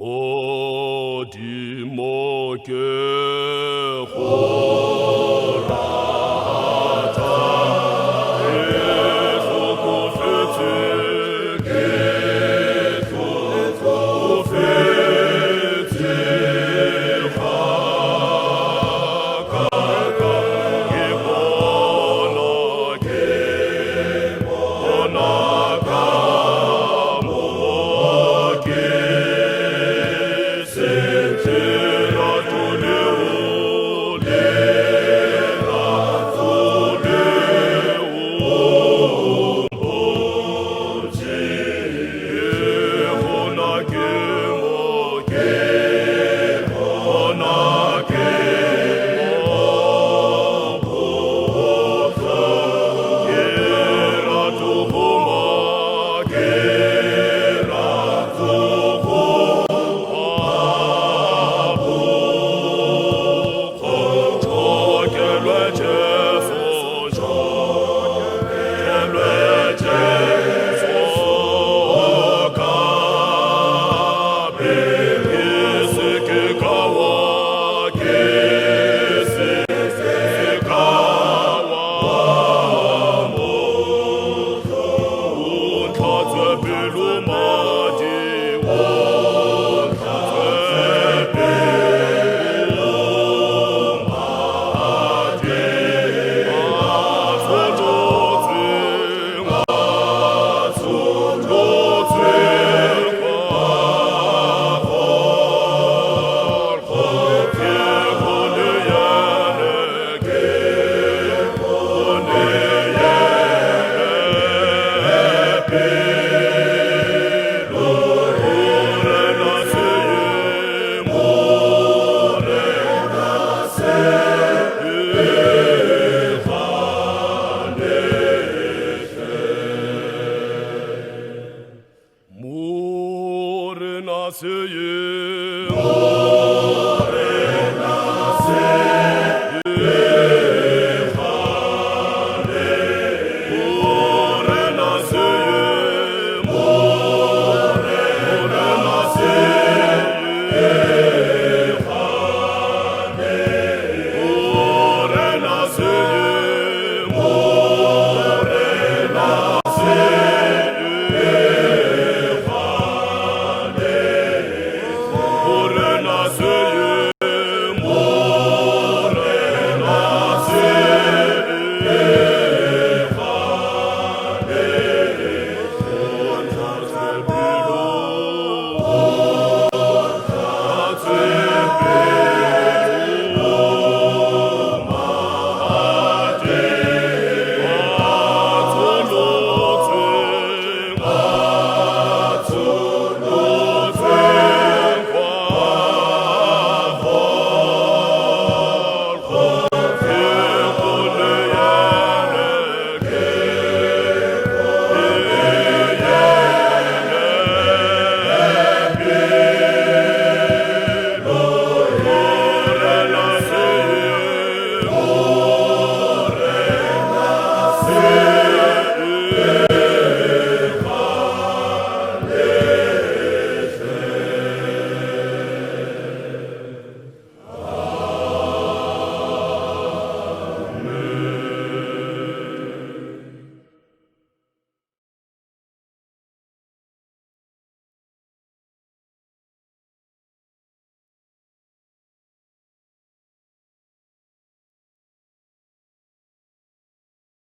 Modimo ke go rata, ke hlokofetše, ke hlokofetše gakaaka, ke bona, ke bona ka moo ke setše lerato leo, lerato leo mpotše. Gona ke mo, ke gona ke mo bohlo, ke rato go ma, ke rato go ma bokgo. Tšhokelwe Jesu, tšhokelwe Jesu ka be ke se ke ka wa, ke se ke ka wa motho. O ntlhatswe pelo madi, o ntlhatswe pelo madi a tsholotsweng, a tsholotsweng kwa Golgotha. Ke bone yena, ke bone yena pelo, Morena se ye, Morena se ye ganehle. Morena se ye, Morena se ye ganehle. Morena se ye, Morena se ye ganehle. Morena se ye, Morena se ye ganehle. Morena se